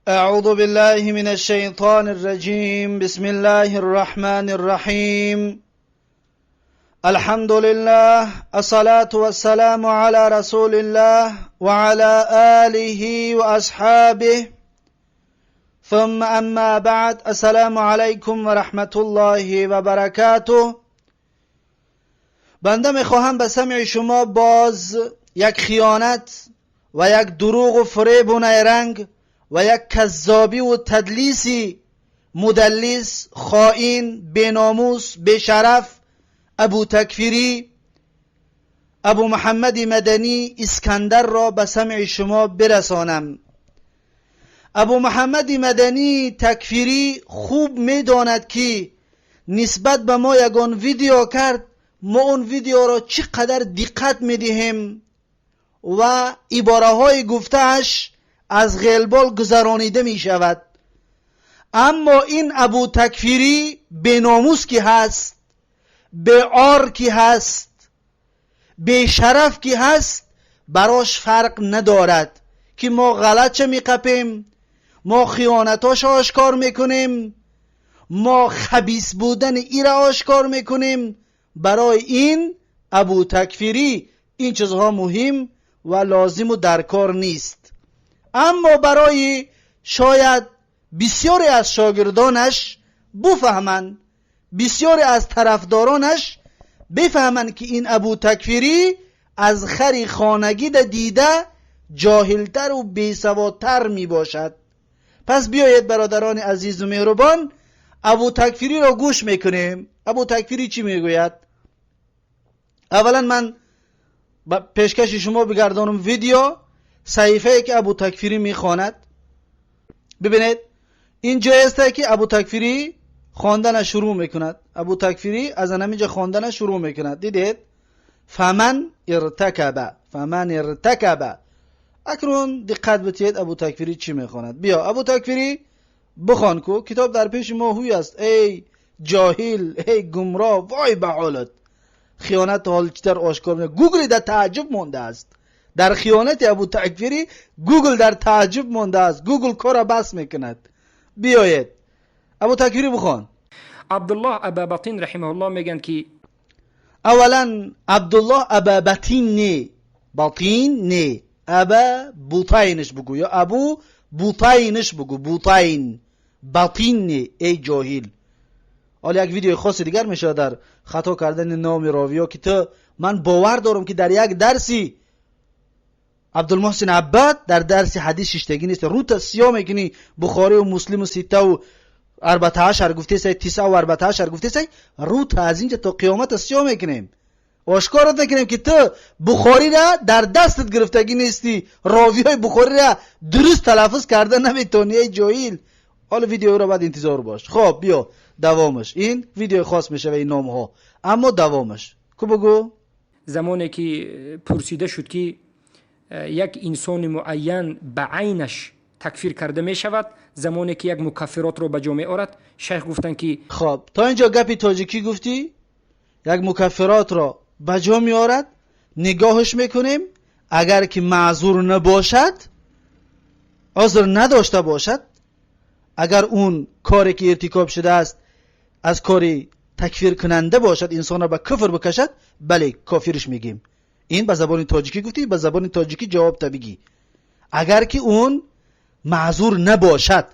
أعوذ بالله من الشيطان الرجيم. بسم الله الرحمن الرحيم. الحمد لله، الصلاة والسلام على رسول الله وعلى آله وأصحابه، ثم أما بعد. السلام علیکم و رحمت الله و برکاته. بنده میخواهم به سمع شما باز یک خیانت و یک دروغ و فریب و نیرنگ و یک کذابی و تدلیسی مدلس، خائن، بیناموس، بیشرف، ابو تکفیری، ابو محمد مدنی اسکندر را به سمع شما برسانم. ابو محمد مدنی تکفیری خوب میداند که نسبت به ما یگان ویدیو کرد، ما اون ویدیو را چقدر دقت میدهیم و عباره های گفتهش از غلبال گذرانیده می شود. اما این ابو تکفیری بیناموس که هست، به عار که هست، به شرف که هست، براش فرق ندارد که ما غلط چه میقپیم، ما خیانتاش آشکار میکنیم، ما خبیث بودن ای را آشکار میکنیم. برای این ابو تکفیری این چیزها مهم و لازم و درکار نیست. اما برای شاید بسیاری از شاگردانش بفهمند، بسیاری از طرفدارانش بفهمند که این ابو تکفیری از خری خانگی دیده جاهلتر و بیسوادتر می باشد. پس بیایید برادران عزیز و مهربان، ابو تکفیری را گوش میکنیم. ابو تکفیری چی میگوید؟ اولا من پیشکش شما بگردانم ویدیو صحیفه که ابو تکفیری میخواند. ببینید، این جای است که ابو تکفیری خواندن شروع میکند. ابو تکفیری از همینجا خواندن شروع میکند. دیدید؟ فمن ارتکب، فمن ارتکب. اکنون دقت بتید ابو تکفیری چی میخواند. بیا ابو تکفیری، بخوان کو، کتاب در پیش ما هوی است. ای جاهل، ای گمراه، وای به حالت. خیانت حال چطور آشکار، گوگل در تعجب مانده است. در خیانت ابو تکفیری گوگل در تعجب مانده است. گوگل کار بس میکند. بیایید ابو تکفیری، بخوان. عبدالله ابابطین رحمه الله میگن که اولا عبدالله ابابطین نی، باطین نی، ابا بوتاینش بگو یا ابو بوتاینش بگو، بوتاین، باطین نی ای جاهل. حالا یک ویدیو خاص دیگر میشه در خطا کردن نام راویا که تو من باور دارم که در یک درسی عبدالمحسن عباد در درس حدیث شیشتگی نیست. رو تا سیاه میکنی. بخاری و مسلم و سته و 14 گفته سی، تسعه و 14 گفته سی، رو تا از اینجا تا قیامت سیاه میکنیم، آشکارت میکنیم که تو بخاری را در دستت گرفتگی نیستی، راوی های بخاری را درست تلفظ کرده نمیتونی ای جاهل. حالا ویدیو را بعد انتظار باش. خب بیا دوامش. این ویدیو خاص میشه و این نام ها، اما دوامش کو، بگو. زمانی که پرسیده شد که یک انسان معین به عینش تکفیر کرده می شود زمانی که یک مکفرات رو به جا می آورد، شیخ گفتند که خب تا اینجا گپی تاجیکی گفتی. یک مکفرات را به جا میآورد، نگاهش میکنیم، اگر که معذور نباشد، عذر نداشته باشد، اگر اون کاری که ارتکاب شده است از کاری تکفیر کننده باشد، انسان را به کفر بکشد، بله، کافرش میگیم. این به زبان تاجیکی گفتی، به زبان تاجیکی جواب تا بگی. اگر که اون معذور نباشد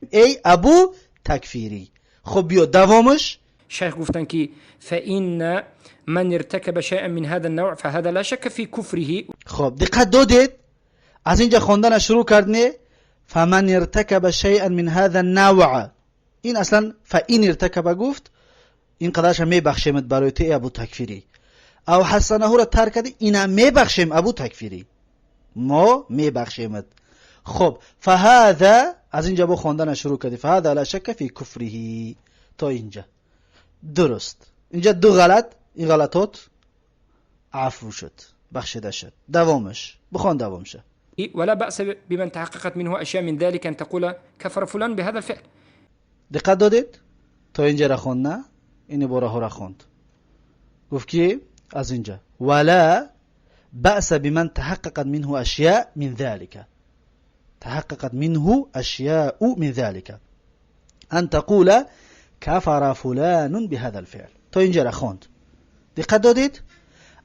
ای ابو تکفیری. خب بیا دوامش. شیخ گفتند که فإن من ارتكب شيئا من هذا النوع فهذا لا شك في كفره. خب دقت دادید؟ از اینجا خواندن شروع کرد نه؟ فمن ارتكب شيئا من هذا النوع. این اصلا فإن ارتكب گفت، این قدرش میبخشیمت برای تو ابو تکفیری. او حسنه را ترک کردی، اینم میبخشیم ابو تکفیری، ما میبخشیمت. خب فهذا، از اینجا با خواندن شروع کردی، فهذا لا شك في كفره تا اینجا درست. اینجا دو غلط، این غلطات عفو شد، بخشیده شد. دوامش بخوان، دوامشه. ولا بأس بمن تحققت منه أشياء من ذلك أن تقول كفر فلان بهذا الفعل. دقت دادید؟ تا اینجا را خوند نه؟ این عباره ها را خواند. گفت که از اینجا ولا بأس بمن تحققت منه أشياء من ذلك. تحققت منه أشياء من ذلك أن تقول كفر فلان بهذا الفعل. تا اینجا را خواند. دقت دادید؟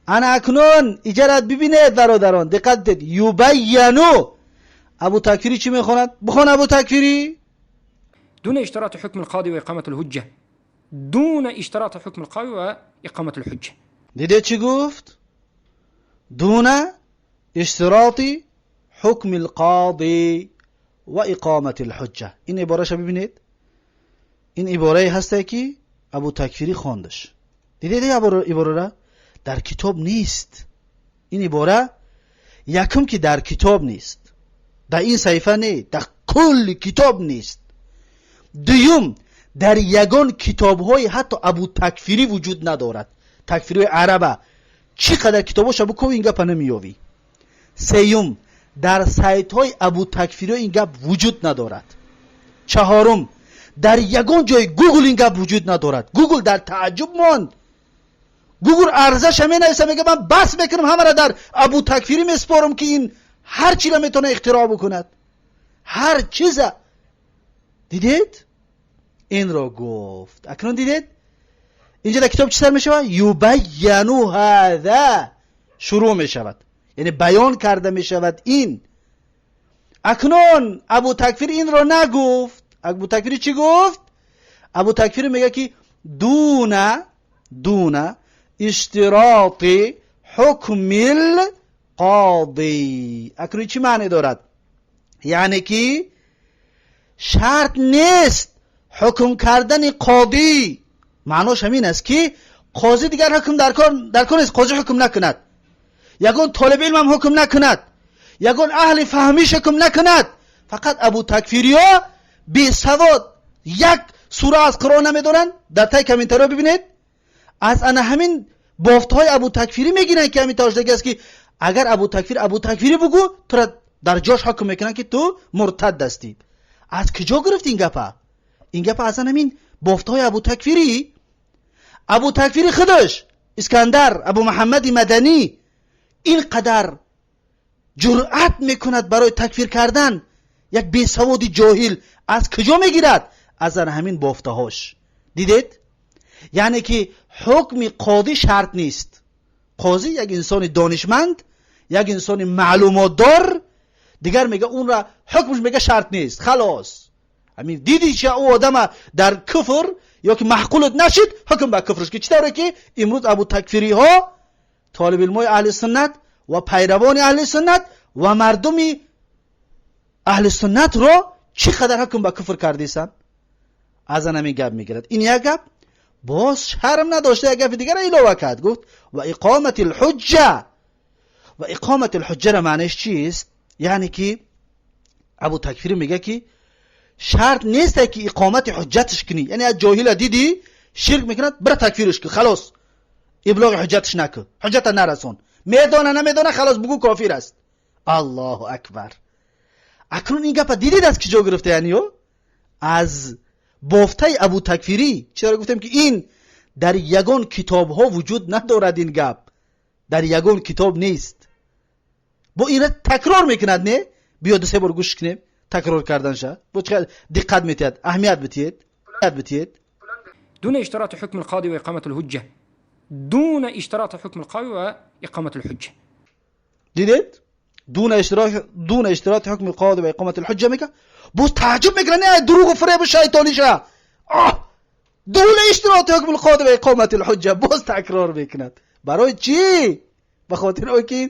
انا اکنون اینجا ببینید برادران، دقت دید. یبینو ابو تکفیری چی میخواند؟ بخوان ابو تکفیری. دون اشتراط حکم القاضی و اقامت الحجه، دون اشتراط حکم القاضی و اقامت الحجه. دیده چی گفت؟ دون اشتراط حکم القاضی و اقامت الحجه. این عباره‌شو ببینید، این عباره هسته که ابو تکفیری خواندش. دیدید این عباره را؟ در کتاب نیست. این عباره یکم که در کتاب نیست، در این صحیفه نه، در کل کتاب نیست. دوم، در یگان کتاب‌های حتی ابو تکفیری وجود ندارد. تکفیری عربه چقدر کتاباش بکو این گپ نمی‌یابی. سیوم، در سایت‌های ابو تکفیری این گپ وجود ندارد. چهارم، در یگان جای گوگل این گپ وجود ندارد. گوگل در تعجب ماند. گوگل ارزش همه نویسه، میگه من بس میکنم همه را در ابو تکفیری میسپارم که این هر چی را میتونه اختراع بکند، هر چیز. دیدید؟ این را گفت. اکنون دیدید اینجا در کتاب چی سر میشود؟ یبینو هذا شروع میشود، یعنی بیان کرده میشود این. اکنون ابو تکفیر این را نگفت. ابو تکفیر چی گفت؟ ابو تکفیر میگه که دون اشتراط حکم القاضی. اکنون چی معنی دارد؟ یعنی که شرط نیست حکم کردن قاضی. معناش همین است که قاضی دیگر حکم در کار نیست، قاضی حکم نکند، یگان طالب علم هم حکم نکند، یگان اهل فهمیش حکم نکند. فقط ابو تکفیری ها بی سواد یک سوره از قرآن نمیدونن. در تای کامنتارها ببینید، از انا همین بافت های ابو تکفیری میگیرن که همین تاش دیگه است که اگر ابو تکفیر ابو تکفیری بگو تو را در جاش حکم میکنن که تو مرتد هستی. از کجا گرفت این گپه؟ این گپه از همین بافت های ابو تکفیری. ابو تکفیری خودش اسکندر ابو محمد مدنی اینقدر جرأت میکند برای تکفیر کردن یک بیسواد جاهل، از کجا میگیرد؟ از همین بافته هاش. دیدید؟ یعنی که حکم قاضی شرط نیست. قاضی یک انسان دانشمند، یک انسان معلومات دار، دیگر میگه اون را حکمش میگه شرط نیست، خلاص. همین دیدی چه او آدم در کفر یا که محقولت نشد حکم به کفرش که چطوره که امروز ابو تکفیری ها طالب علمای اهل سنت و پیروان اهل سنت و مردم اهل سنت را چقدر حکم به کفر کردیسن. از همین گپ میگیرد. این یک گپ. باز شرم نداشته یک گپ دیگر علاوه کرد، گفت و اقامت الحجه. و اقامت الحجه را معنیش چیست؟ یعنی که ابو تکفیر میگه که شرط نیست که اقامت حجتش کنی، یعنی از جاهل دیدی شرک میکند برا تکفیرش کن، خلاص ابلاغ حجتش نکن، حجت نرسون، میدانه نمیدانه خلاص بگو کافر است. الله اکبر. اکنون این گپ دیدید از کجا گرفته؟ یعنی از بافته ابو تکفیری. چرا گفتم که این در یگان کتاب ها وجود ندارد، این گپ در یگان کتاب نیست. با این تکرار میکند، نه بیا دو سه بار گوش کنیم تکرار کردنش، با چقدر دقت میتید، اهمیت بتید. دون اشتراط حکم القاضی و اقامت الحجه، دون اشتراط حکم القاضی و اقامت الحجه. دیدید؟ دون اشتراط حکم القاضی و اقامت الحجه میگه. باز تعجب میکنه، نه دروغ و فریب و شیطانیشه. آه دون اشتراط حکم القاضی و اقامت الحجه، باز تکرار میکند. برای چی؟ به خاطر اینکه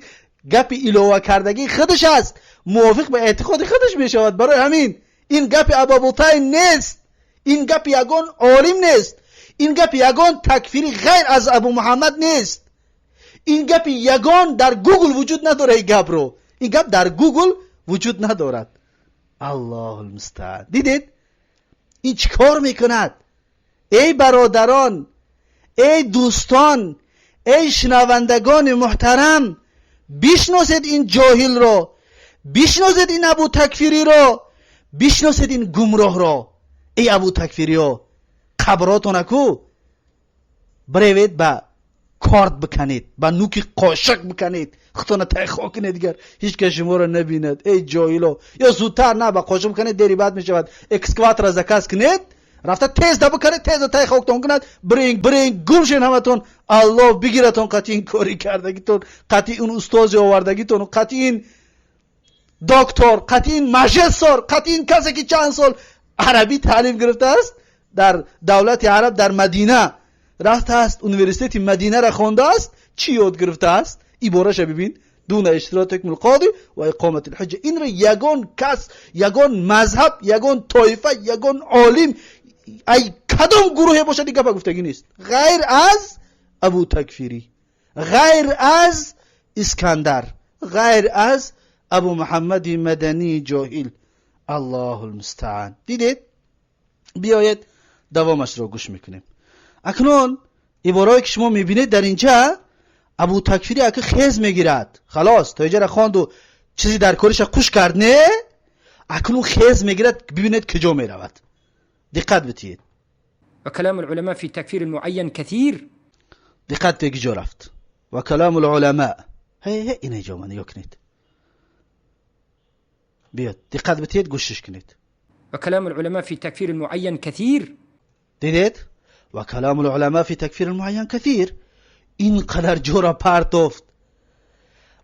گپ علاوه کردگی خودش است، موافق به اعتقاد خودش میشود. برای همین این گپ ابابوتین نیست، این گپ یگان عالم نیست، این گپ یگان تکفیری غیر از ابو محمد نیست، این گپ یگان در گوگل وجود نداره. این گپ رو، این گپ در گوگل وجود ندارد. الله المستعان. دیدید این چیکار میکند؟ ای برادران، ای دوستان، ای شنوندگان محترم، بشناسید این جاهل را، بشناسید این ابو تکفیری را، بشناسید این گمراه را. ای ابو تکفیری ها، قبراتون کو بروید به Корд биканед, ба нуки қошиқ биканед, худтона тай хок кунед, дигар ҳеҷ кас шуморо набинад. Эй ҷоҳило, ё зудтар на ба қошиқ биканед, дери бад мешавад. Экскаватора заказ кунед, рафта тезда биканед, тезда тай хоктон кунад. Бирин, бирин, гум шен ҳаматон. Аллоҳ бигиратон қатъи ин кори кардагитон, қатъи ин устози овардагитон, қатъи ин доктор, қатъи ин мажестор, қатъи ин касе ки чанд сол арабӣ таълим гирифтааст дар давлати араб, дар Мадина рафтааст, университети Мадинаро хондааст. Чӣ ёд гирифтааст? Ибораша бибин: دون اشتراط حکم القاضي وإقامة الحجة. Инро ягон кас, ягон мазҳаб, ягон тоифа, ягон олим, ай кадом гурӯҳе бошад, ин гапа гуфтагӣ нест, ғайр аз Абу Такфирӣ, ғайр аз Искандар, ғайр аз Абу Муҳаммади Мадании ҷоҳил. الله المستعان. Дидед? Биёед, давомашро гӯш мекунем. Акнун ибораое ки шумо мебинед дар инҷа, Абу Такфирӣ ака хез мегирад. Халос, то иҷара хонду чизи дар кориша қуш кард, не? Акнун хез мегирад, бибинед куҷо меравад. Диққат битиед. وكلام العلماء في تكفير المعين كثير. Диққат, куҷо рафт. وكلام العلماء ҳе ҳе, ина ҷо ма нигоҳ кунед. Биёд, диққат битиед, гӯшиш кунед. وكلام العلماء في تكفير المعين كثير. Дидед? وكلام العلماء في تكفير المعين كثير. Ин қадар ҷора партофт.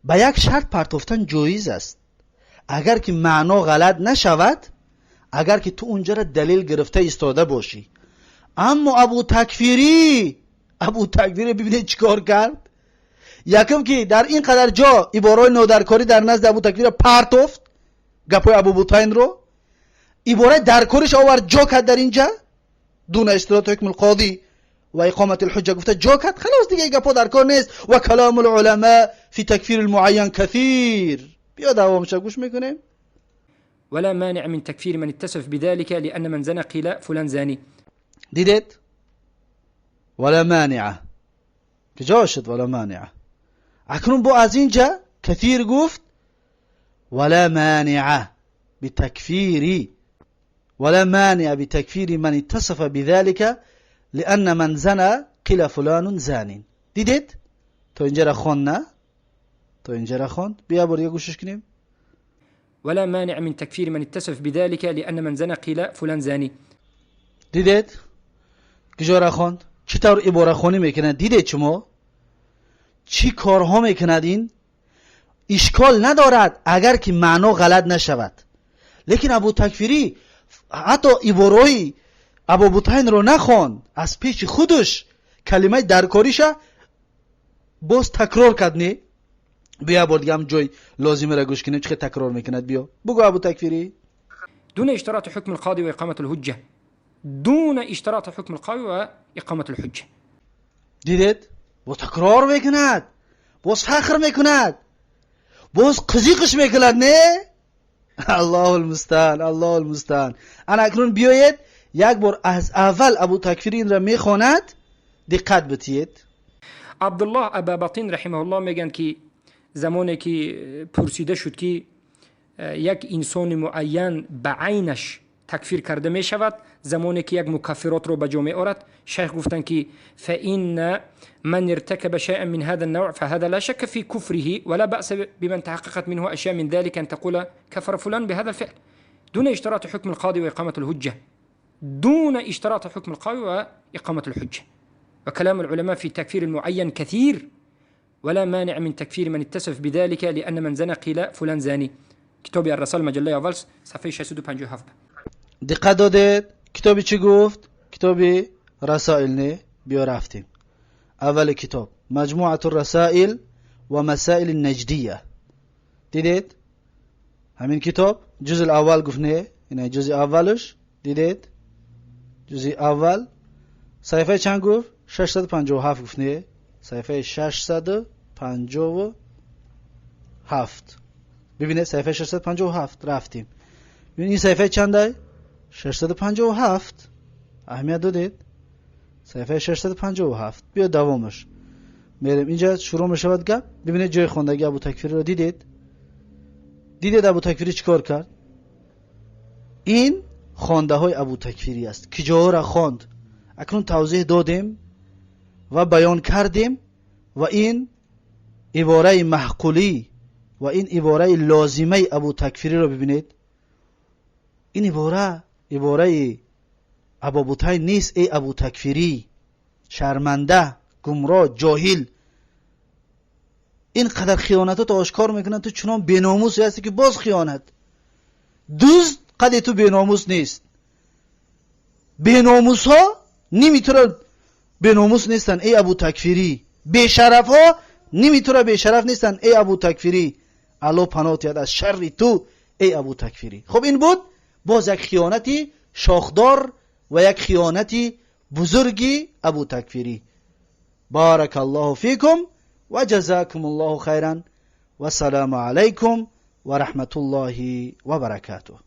Ба як шарт партофтан ҷоиз аст, агар ки маъно ғалат нашавад, агар ки ту унҷара далил гирифта истода бошӣ. Аммо Абу Такфирӣ бибинед чӣ кор кард. Якум ки дар ин қадар ҷо ибораҳои нодаркорӣ дар назди Абу Такфира партофт, гапҳои Абу Бутайнро, ибораи даркориш овард, ҷо кард дар инҷа, دون اشتراط حکم القاضي وإقامة الحجة гуфта ҷо кард. Халос, дига гапҳо дар кор нест. وكلام العلماء في تكفير المعين كثير. Биё, давомша гӯш мекунем. ولا مانع من تكفير من اتصف بذلك لأن من زنى قيل فلان زاني. Дидед? ولا مانع куҷо шуд? ولا مانع. Акнун бо аз инҷа كثير гуфт. ولا مانع بتكفير ولا مانع بتكفير من اتصف بذلك لأن من زنى قيل فلان زان. Дидед? То инҷа ра хонд, на? То инҷа ра хонд. Бия, бор дига гӯшиш кунем. ولا مانع من تكفير من اتصف بذلك لأن من زنى قيل فلان زاني. Дидед, куҷо ра хонд? Чӣ тавр иборахонӣ мекунад, дидед шумо, чӣ корҳо мекунад ин? Ишкол надорад, агар ки маъно ғалат нашавад, лекин Абу Такфирӣ ҳатто ибораҳои Абу Бутайнро нахонд, аз пеши худаш калимаи даркориша боз такрор кард, не? Биё, бор дига ҳам ҷой лозимеро гӯш кунем, чӣ хел такрор мекунад. Биё, бугӯ, Абу Такфирӣ. دون اشتراط حكم القاضي وإقامة الحجة، دون اشتراط حكم القاضي وإقامة الحجة. Дидед, боз такрор мекунад, боз фахр мекунад, боз қизиқиш мекунад, не? الله المستعان، الله المستعان. Ана акнун биёед, як бор аз аввал Абу Такфирӣ инро мехонад, диққат битиед. Абдуллоҳ Абабатин رحمه الله мегӯянд ки замоне ки пурсида шуд ки як инсони муайян ба айнаш такфир карда мешавад, замоне ки як мукаффиротро ба ҷо меорад, шайх гуфтанд ки فإن من ارتكب شيئا من هذا النوع فهذا لا شك في كفره، ولا بأس بمن تحققت منه أشياء من ذلك أن تقول كفر فلان بهذا الفعل، دون اشتراط حكم القاضي وإقامة الحجة، دون اشتراط حكم القاضي وإقامة الحجة. وكلام العلماء في تكفير المعين كثير، ولا مانع من تكفير من اتصف بذلك لأن من زنى قيل فلان زاني. کتابی الرسائل، مجله اول، صفحه 657. Диққат додед, китоби чӣ гуфт? Китоби Расоил, не? Биё, рафтем аввали китоб, مجموعة الرسائل ومسائل النجدية. Дидед, ҳамин китоб ҷузъи аввал гуфт, не? Ина ҷузъи аввалш, дидед, ҷузъи аввал саҳифаи чанд гуфт? 657 гуфт, не? Саҳифаи 657. Бибинед, саҳифаи 657 рафтем. Бибинед, ин саҳифаи чандай? 657. Аҳамият додед? Саҳифаи 657. Биё, давомаш мерем. Инҷа шурӯъ мешавад гап. Бибинед, ҷои хондаги Абу Такфириро дидед? Дидед, Абу Такфирӣ чӣ кор кард? Ин хондаҳои Абу Такфирӣ аст, ки ҷоҳоро хонд. Акнун тавзеҳ додем ва баён кардем. Ва ин ибораи маҳқулӣ ва ин ибораи лозимаи Абу Такфириро бибинед. Ин ибора ибораи Абобутай нест. Эй Абу Такфирӣ, шарманда, гумроҳ, ҷоҳил, ин қадар хиёнатото ошкор мекунанд, ту чунон беномусе ҳастӣ, ки боз хиёнат. Дузд қаде ту беномус нест. Беномусҳо ними туро беномус нестанд, эй Абу Такфирӣ. Бешарафҳо ними туро бешараф нестанд, эй Абу Такфирӣ. Алло паноҳ диҳад аз шарри ту, эй Абу Такфирӣ. Хуб, ин буд боз як хиёнати шохдор ва як хиёнати бузурги Абу Такфирӣ. Барака Аллоҳу фикум ва ҷазакум Аллоҳу хайран. Вассалому алайкум ва раҳматуллоҳи ва баракатуҳ.